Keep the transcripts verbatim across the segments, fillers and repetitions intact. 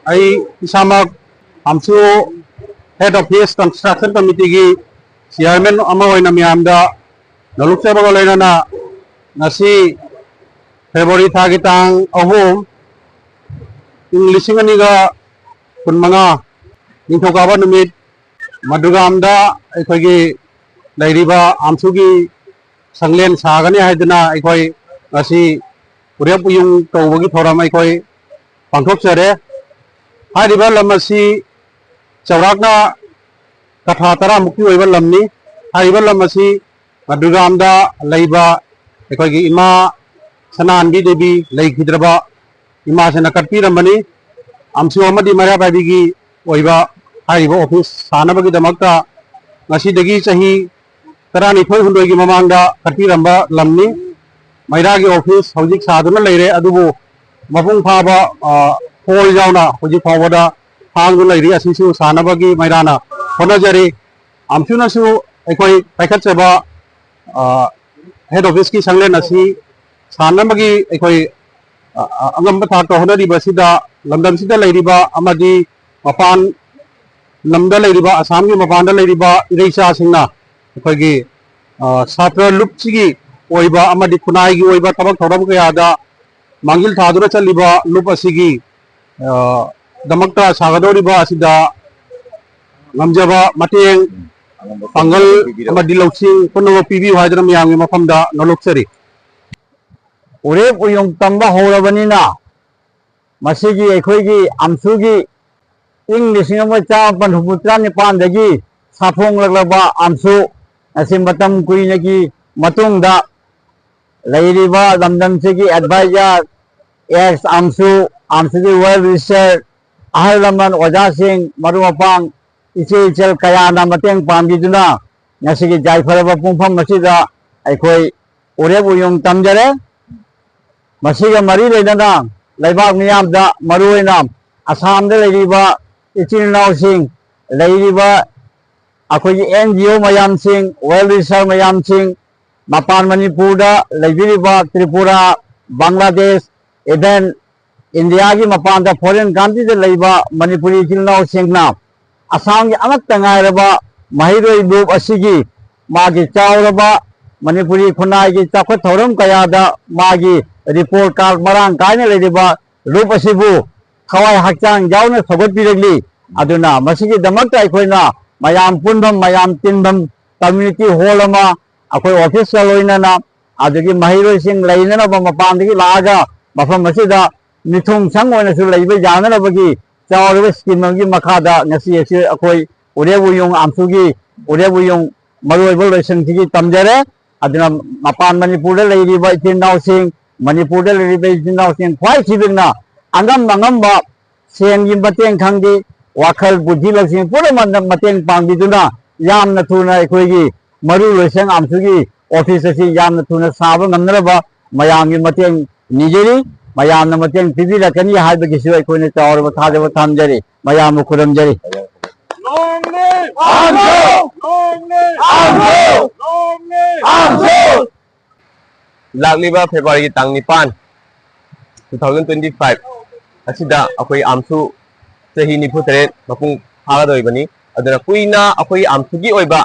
ꯑꯩ ꯏꯁꯥꯃꯛ ꯑꯝꯁꯨ Head Office Construction Committeeꯒꯤ Chairman ꯑꯃ ꯑꯣꯏꯅ ꯃꯌꯥꯝꯗ ꯅꯣꯂꯨꯛꯆꯕꯒ ꯂꯣꯏꯅꯅ ꯉꯁꯤ February ꯊꯥꯒꯤ ꯇꯥꯡ ꯑꯍꯨꯝ, ꯏꯪ ꯂꯤꯁꯤꯡ ꯑꯅꯤꯒ ꯀꯨꯟꯃꯉꯥ, ꯅꯤꯡꯊꯧꯀꯥꯕ ꯅꯨꯃꯤꯠ ꯃꯗꯨꯒꯥꯝꯗ ꯑꯩꯈꯣꯏꯒꯤ ꯂꯩꯔꯤꯕ ꯑꯝꯁꯨꯒꯤ ꯁꯪꯂꯦꯟ ꯁꯥꯒꯅꯤ ꯍꯥꯏꯗꯨꯅ ꯑꯩꯈꯣꯏ ꯉꯁꯤ ꯎꯔꯦꯞ ꯎꯌꯨꯡ ꯇꯧꯕꯒꯤ ꯊꯧꯔꯝ ꯑꯩꯈꯣꯏ ꯄꯥꯡꯊꯣꯛꯆꯔꯦ꯫ ꯍꯥꯏꯔꯤꯕ ꯂꯝ ꯑꯁꯤ ꯆꯥꯎꯔꯥꯛꯅ ꯀꯊꯥ ꯇꯔꯥꯃꯨꯛꯀꯤ ꯑꯣꯏꯕ ꯂꯝꯅꯤ꯫ ꯍꯥꯏꯔꯤꯕ ꯂꯝ ꯑꯁꯤ ꯃꯗꯨꯒꯥꯝꯗ ꯂꯩꯕ ꯑꯩꯈꯣꯏꯒꯤ ꯏꯃꯥ ꯁꯅꯥꯍꯟꯕꯤ ꯗꯦꯕꯤ ꯂꯩꯈꯤꯗ꯭ꯔꯕ ꯏꯃꯥꯁꯤꯅ ꯀꯠꯄꯤꯔꯝꯕꯅꯤ꯫ ꯑꯝꯁꯨ ꯑꯃꯗꯤ ꯃꯩꯔꯥ ꯄꯥꯏꯕꯤꯒꯤ ꯑꯣꯏꯕ ꯍꯥꯏꯔꯤꯕ office ꯁꯥꯅꯕꯒꯤꯗꯃꯛꯇ ꯉꯁꯤꯗꯒꯤ ꯆꯍꯤ ꯇꯔꯥꯅꯤꯊꯣꯏ ꯍꯨꯝꯗꯣꯏꯒꯤ ꯃꯃꯥꯡꯗ ꯀꯠꯄꯤꯔꯝꯕ ꯂꯝꯅꯤ꯫ ꯃꯩꯔꯥꯒꯤ office ꯍꯧꯖꯤꯛ ꯁꯥꯗꯨꯅ ꯂꯩꯔꯦ, ꯑꯗꯨꯕꯨ ꯃꯄꯨꯡ ꯐꯥꯕ, ꯑ, hall ꯌꯥꯎꯅ ꯍꯧꯖꯤꯛ ꯐꯥꯎꯕꯗ ꯍꯥꯡꯗꯨꯅ ꯂꯩꯔꯤ꯫ ꯑꯁꯤꯁꯨ ꯁꯥꯅꯕꯒꯤ ꯃꯩꯔꯥꯅ ꯍꯣꯠꯅꯖꯔꯤ꯫ ꯑꯝꯁꯨꯅꯁꯨ ꯑꯩꯈꯣꯏ ꯄꯥꯏꯈꯠꯆꯕ, ꯑ, Head Officeꯀꯤ ꯁꯪꯂꯦꯟ ꯑꯁꯤ ꯁꯥꯅꯕꯒꯤ ꯑꯩꯈꯣꯏ, ꯑ, ꯑ, ꯑꯉꯝꯕ ꯊꯥꯛꯇ ꯍꯣꯠꯅꯔꯤꯕ ꯑꯁꯤꯗ ꯂꯝꯗꯝꯁꯤꯗ ꯂꯩꯔꯤꯕ ꯑꯃꯗꯤ ꯃꯄꯥꯟ ꯂꯝꯗ ꯂꯩꯔꯤꯕ, ꯑꯁꯥꯝꯒꯤ ꯃꯄꯥꯟꯗ ꯂꯩꯔꯤꯕ ꯏꯔꯩꯆꯥꯁꯤꯡꯅ ꯑꯩꯈꯣꯏꯒꯤ, ꯑ, ꯁꯥꯇ꯭ꯔ ꯂꯨꯞꯁꯤꯒꯤ ꯑꯣꯏꯕ ꯑꯃꯗꯤ ꯈꯨꯟꯅꯥꯏꯒꯤ ꯑꯣꯏꯕ ꯊꯕꯛ ꯊꯧꯔꯝ ꯀꯌꯥꯗ ꯃꯥꯡꯖꯤꯜ ꯊꯥꯗꯨꯅ ꯆꯠꯂꯤꯕ ꯂꯨꯞ ꯑꯁꯤꯒꯤ, ꯑ, ꯗꯃꯛꯇ ꯁꯥꯒꯗꯧꯔꯤꯕ ꯑꯁꯤꯗ ꯉꯝꯖꯕ ꯃꯇꯦꯡ, ꯄꯥꯡꯒꯜ ꯑꯃꯗꯤ ꯂꯧꯁꯤꯡ ꯄꯨꯝꯅꯃꯛ ꯄꯤꯕꯤꯌꯨ ꯍꯥꯏꯗꯨꯅ ꯃꯌꯥꯝꯒꯤ ꯃꯐꯝꯗ ꯅꯣꯂꯨꯛꯆꯔꯤ꯫ ꯎꯔꯦꯞ ꯎꯌꯨꯡ ꯇꯝꯕ ꯍꯧꯔꯕꯅꯤꯅ, ꯃꯁꯤꯒꯤ ꯑꯩꯈꯣꯏꯒꯤ ꯑꯝꯁꯨꯒꯤ ꯏꯪ ꯂꯤꯁꯤꯡ ꯑꯃ ꯆꯥꯃꯥꯄꯟ ꯍꯨꯝꯐꯨꯇꯔꯥ ꯅꯤꯄꯥꯟꯗꯒꯤ ꯁꯥꯐꯣꯡꯂꯛꯂꯕ ꯑꯝꯁꯨ ꯉꯁꯤ ꯃꯇꯝ ꯀꯨꯏꯅꯒꯤ ꯃꯇꯨꯡꯗ ꯂꯩꯔꯤꯕ ꯂꯝꯗꯝꯁꯤꯒꯤ advisor, ex ꯑꯝꯁꯨ, ꯑꯝꯁꯨꯒꯤ well wisher, ꯑꯍꯜ ꯂꯃꯟ, ꯑꯣꯖꯥꯁꯤꯡ, ꯃꯔꯨꯞ ꯃꯄꯥꯡ, ꯏꯆꯦ ꯏꯆꯜ ꯀꯌꯥꯅ ꯃꯇꯦꯡ ꯄꯥꯡꯕꯤꯗꯨꯅ ꯉꯁꯤꯒꯤ ꯌꯥꯏꯐꯔꯕ ꯄꯨꯡꯐꯝ ꯑꯁꯤꯗ ꯑꯩꯈꯣꯏ ꯎꯔꯦꯞ ꯎꯌꯨꯡ ꯇꯝꯖꯔꯦ꯫ ꯃꯁꯤꯒ ꯃꯔꯤ ꯂꯩꯅꯅ ꯂꯩꯕꯥꯛ ꯃꯤꯌꯥꯝꯗ, ꯃꯔꯨꯑꯣꯏꯅ ꯑꯁꯥꯝꯗ ꯂꯩꯔꯤꯕ ꯏꯆꯤꯜ ꯏꯅꯥꯎꯁꯤꯡ, ꯂꯩꯔꯤꯕ ꯑꯩꯈꯣꯏꯒꯤ N G O ꯃꯌꯥꯝꯁꯤꯡ, well wisher ꯃꯌꯥꯝꯁꯤꯡ, ꯃꯄꯥꯟ ꯃꯅꯤꯄꯨꯔꯗ ꯂꯩꯕꯤꯔꯤꯕ ꯇ꯭ꯔꯤꯄꯨꯔꯥ, ꯕꯪꯒ꯭ꯂꯥꯗꯦꯁ, even ꯏꯟꯗꯤꯌꯥꯒꯤ ꯃꯄꯥꯟꯗ, foreign countryꯗ ꯂꯩꯕ ꯃꯅꯤꯄꯨꯔꯤ ꯏꯆꯤꯜ ꯏꯅꯥꯎꯁꯤꯡꯅ ꯑꯁꯥꯝꯒꯤ ꯑꯃꯠꯇ ꯉꯥꯏꯔꯕ ꯃꯍꯩꯔꯣꯏ ꯂꯨꯞ ꯑꯁꯤꯒꯤ ꯃꯥꯒꯤ ꯆꯥꯎꯔꯕ ꯃꯅꯤꯄꯨꯔꯤ ꯈꯨꯟꯅꯥꯏꯒꯤ ꯆꯥꯎꯈꯠ ꯊꯧꯔꯝ ꯀꯌꯥꯗ ꯃꯥꯒꯤ report card ꯃꯔꯥꯡ ꯀꯥꯏꯅ ꯂꯩꯔꯤꯕ ꯂꯨꯞ ꯑꯁꯤꯕꯨ ꯊꯋꯥꯏ ꯍꯛꯆꯥꯡ ꯌꯥꯎꯅ ꯁꯧꯒꯠꯄꯤꯔꯛꯂꯤ꯫ ꯑꯗꯨꯅ ꯃꯁꯤꯒꯤꯗꯃꯛꯇ ꯑꯩꯈꯣꯏꯅ ꯃꯌꯥꯝ ꯄꯨꯟꯐꯝ, ꯃꯌꯥꯝ ꯇꯤꯟꯐꯝ, community hall ꯑꯃ, ꯑꯩꯈꯣꯏ officeꯀ ꯂꯣꯏꯅꯅ, ꯑꯗꯒꯤ ꯃꯍꯩꯔꯣꯏꯁꯤꯡ ꯂꯩꯅꯅꯕ ꯃꯄꯥꯟꯗꯒꯤ ꯂꯥꯛꯑꯒ ꯃꯐꯝ ꯑꯁꯤꯗ ꯃꯤꯊꯨꯡ ꯁꯪ ꯑꯣꯏꯅꯁꯨ ꯂꯩꯕ ꯌꯥꯅꯅꯕꯒꯤ ꯆꯥꯎꯔꯕ scheme ꯑꯃꯒꯤ ꯃꯈꯥꯗ ꯉꯁꯤ ꯑꯁꯤ ꯑꯩꯈꯣꯏ ꯎꯔꯦꯕꯨꯌꯨꯡ ꯑꯥꯝꯁꯨꯒꯤ ꯎꯔꯦꯕꯨꯌꯨꯡ ꯃꯔꯨꯑꯣꯏꯕ ꯂꯣꯏꯁꯪꯁꯤꯒꯤ ꯇꯝꯖꯔꯦ꯫ ꯑꯗꯨꯅ ꯃꯄꯥꯟ ꯃꯅꯤꯄꯨꯔꯗ ꯂꯩꯔꯤꯕ ꯏꯆꯤꯟ ꯏꯅꯥꯎꯁꯤꯡ, ꯃꯅꯤꯄꯨꯔꯗ ꯂꯩꯔꯤꯕ ꯏꯆꯤꯟ ꯏꯅꯥꯎꯁꯤꯡ ꯈ꯭ꯋꯥꯏ ꯊꯤꯕꯤꯛꯅ ꯑꯉꯝ ꯑꯉꯝꯕ ꯁꯦꯟꯒꯤ ꯃꯇꯦꯡ ꯈꯪꯗꯦ, ꯋꯥꯈꯜ ꯕꯨꯙꯤ ꯂꯧꯁꯤꯡ ꯄꯨꯝꯅꯃꯛꯅ ꯃꯇꯦꯡ ꯄꯥꯡꯕꯤꯗꯨꯅ ꯌꯥꯝꯅ ꯊꯨꯅ ꯑꯩꯈꯣꯏꯒꯤ ꯃꯔꯨ ꯂꯣꯏꯁꯪ ꯑꯥꯝꯁꯨꯒꯤ office ꯑꯁꯤ ꯌꯥꯝꯅ ꯊꯨꯅ ꯁꯥꯕ ꯉꯝꯅꯅꯕ ꯃꯌꯥꯝꯒꯤ ꯃꯇꯦꯡ ꯅꯤꯖꯔꯤ꯫ ꯃꯌꯥꯝꯅ ꯃꯇꯦꯡ ꯄꯤꯕꯤꯔꯛꯀꯅꯤ ꯍꯥꯏꯕꯒꯤꯁꯨ ꯑꯩꯈꯣꯏꯅ ꯆꯥꯎꯔꯕ ꯊꯥꯖꯕ ꯊꯝꯖꯔꯤ꯫ ꯃꯌꯥꯝꯕꯨ ꯈꯨꯔꯨꯝꯖꯔꯤ꯫ Long live! Long live! Long live! ꯂꯥꯛꯂꯤꯕ Februaryꯒꯤ ꯇꯥꯡ ꯅꯤꯄꯥꯟ, two thousand twenty five ꯑꯁꯤꯗ ꯑꯩꯈꯣꯏ ꯑꯥꯝꯁꯨ ꯆꯍꯤ ꯅꯤꯐꯨ ꯇꯔꯦꯠ ꯃꯄꯨꯡ ꯐꯥꯒꯗꯧꯔꯤꯕꯅꯤ꯫ ꯑꯗꯨꯅ ꯀꯨꯏꯅ ꯑꯩꯈꯣꯏ ꯑꯥꯝꯁꯨꯒꯤ ꯑꯣꯏꯕ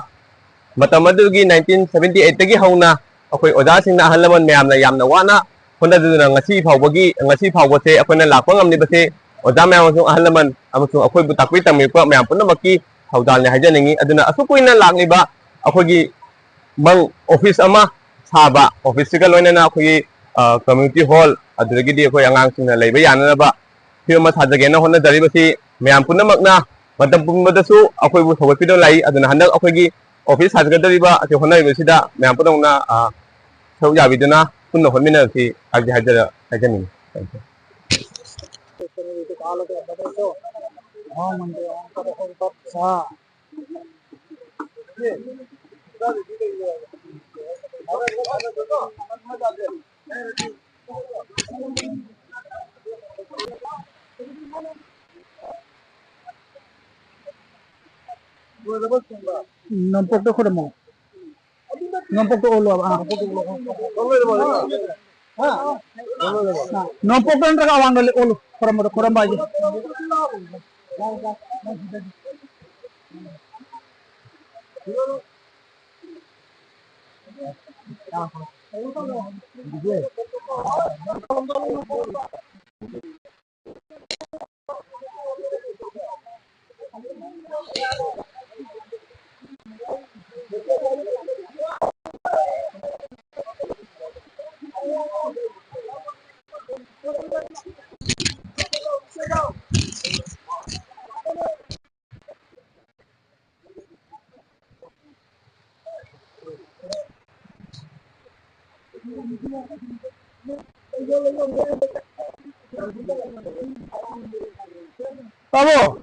ꯃꯇꯝ ꯑꯗꯨꯒꯤ nineteen seventy eight ꯇꯒꯤ ꯍꯧꯅ ꯑꯩꯈꯣꯏ ꯑꯣꯖꯥꯁꯤꯡꯅ, ꯑꯍꯜ ꯂꯃꯟ ꯃꯌꯥꯝꯅ ꯌꯥꯝꯅ ꯋꯥꯅ ꯍꯣꯠꯅꯗꯨꯅ ꯉꯁꯤ ꯐꯥꯎꯕꯒꯤ, ꯉꯁꯤ ꯐꯥꯎꯕꯁꯦ ꯑꯩꯈꯣꯏꯅ ꯂꯥꯛꯄ ꯉꯝꯂꯤꯕꯁꯦ ꯑꯣꯖꯥ ꯃꯌꯥꯝ ꯑꯃꯁꯨꯡ ꯑꯍꯜ ꯂꯃꯟ ꯑꯃꯁꯨꯡ ꯑꯩꯈꯣꯏꯕꯨ ꯇꯥꯛꯄꯤ ꯇꯝꯕꯤꯔꯛꯄ ꯃꯌꯥꯝ ꯄꯨꯝꯅꯃꯛꯀꯤ ꯊꯧꯗꯥꯡꯅꯤ ꯍꯥꯏꯖꯅꯤꯡꯉꯤ꯫ ꯑꯗꯨꯅ ꯑꯁꯨꯛ ꯀꯨꯏꯅ ꯂꯥꯛꯂꯤꯕ ꯑꯩꯈꯣꯏꯒꯤ ꯃꯪ office ꯑꯃ ꯁꯥꯕ, officeꯁꯤꯒ ꯂꯣꯏꯅꯅ ꯑꯩꯈꯣꯏꯒꯤ, ꯑ, community hall, ꯑꯗꯨꯗꯒꯤꯗꯤ ꯑꯩꯈꯣꯏ ꯑꯉꯥꯡꯁꯤꯡꯅ ꯂꯩꯕ ꯌꯥꯅꯅꯕ ꯐꯤꯕꯝ ꯑꯃ ꯁꯥꯖꯒꯦꯅ ꯍꯣꯠꯅꯖꯔꯤꯕꯁꯤ ꯃꯌꯥꯝ ꯄꯨꯝꯅꯃꯛꯅ ꯃꯇꯝ ꯄꯨꯝꯕꯗꯁꯨ ꯑꯩꯈꯣꯏꯕꯨ ꯁꯧꯒꯠꯄꯤꯗꯨꯅ ꯂꯥꯛꯏ꯫ ꯑꯗꯨꯅ ꯍꯟꯗꯛ ꯑꯩꯈꯣꯏꯒꯤ office ꯁꯥꯖꯒꯗꯧꯔꯤꯕ ꯑꯁꯤ ꯍꯣꯠꯅꯔꯤꯕꯁꯤꯗ ꯃꯌꯥꯝ ꯄꯨꯝꯅꯃꯛꯅ, ꯑ, ꯁꯔꯨꯛ ꯌꯥꯕꯤꯗꯨꯅ ꯄꯨꯟꯅ ꯍꯣꯠꯃꯤꯟꯅꯔꯁꯤ ꯍꯥꯏꯕꯗꯤ ꯍꯥꯏꯖꯔ-, ꯍꯥꯏꯖꯅꯤꯡꯉꯤ꯫ Thank you꯫ ꯅꯣꯡꯄꯣꯛꯇ ꯈꯨꯔꯨꯝꯃꯣ꯫ ꯅꯣꯡꯄꯣꯛꯇ ꯑꯣꯜꯂꯣ ꯍꯥꯏꯕ꯫ ꯑꯥ꯫ ꯅꯣꯡꯄꯣꯛꯇ ꯅꯠꯇ꯭ꯔꯒ ꯑꯋꯥꯡꯗ ꯂꯦꯞ-, ꯑꯣꯜꯂꯨ꯫ ꯈꯣꯏꯔꯝꯕꯗꯣ, ꯈꯣꯏꯔꯝꯕ ꯍꯥꯏꯁꯦ꯫ ꯇꯥꯕ꯭ꯔꯣ?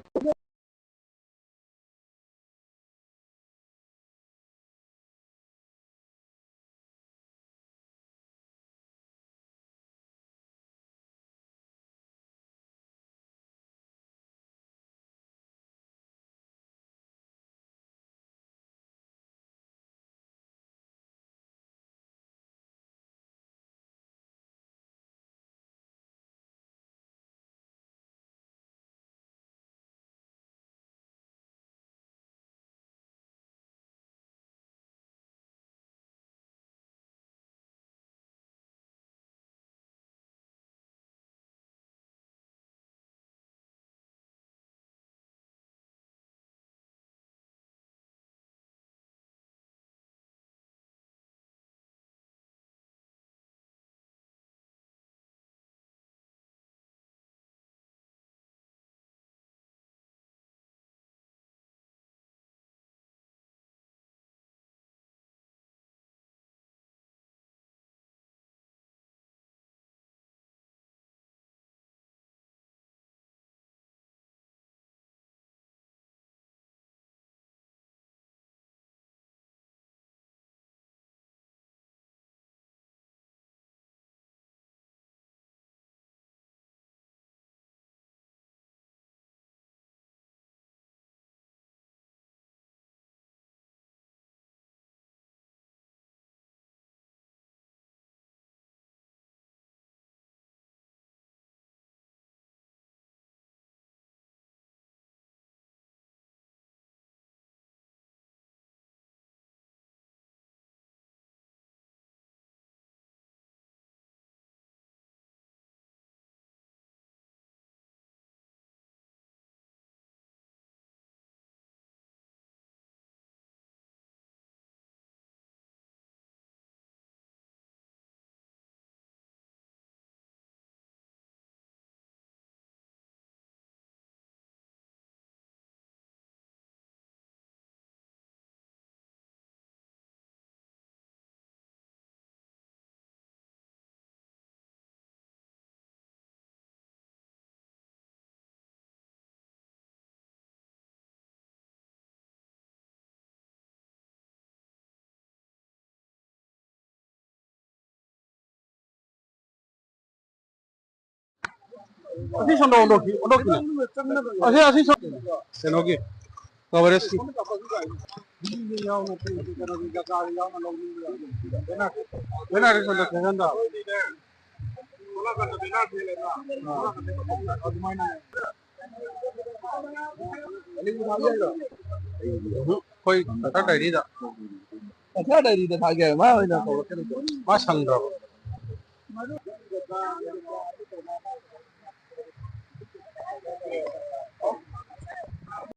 ꯑꯁꯤ ꯁꯣꯝꯗ ꯑꯣꯟꯊꯣꯛꯈꯤ, ꯑꯣꯟꯊꯣꯛꯈꯤꯅꯦ꯫ ꯑꯁꯤ, ꯑꯁꯤ ꯁꯣꯝ-, ꯀꯩꯅꯣꯒꯤ, ꯀꯣꯚꯔꯦꯖꯀꯤ꯫ ꯕꯦꯅꯥꯔ ꯁꯣꯝꯗ ꯊꯦꯡꯍꯟꯗ꯫ ꯑꯥ꯫ ꯑꯗꯨꯃꯥꯏꯅ꯫ ꯎꯝ, ꯑꯩꯈꯣꯏ ꯀꯀꯥ ꯗꯥꯏꯔꯤꯗ꯫ ꯀꯀꯥ ꯗꯥꯏꯔꯤꯗ ꯊꯥꯒꯦ ꯍꯥꯏꯔ ꯃꯥ ꯑꯣꯏꯅ ꯀꯧꯔꯛꯀꯅꯤ꯫ ꯃꯥ ꯁꯪꯗ꯭ꯔꯕ?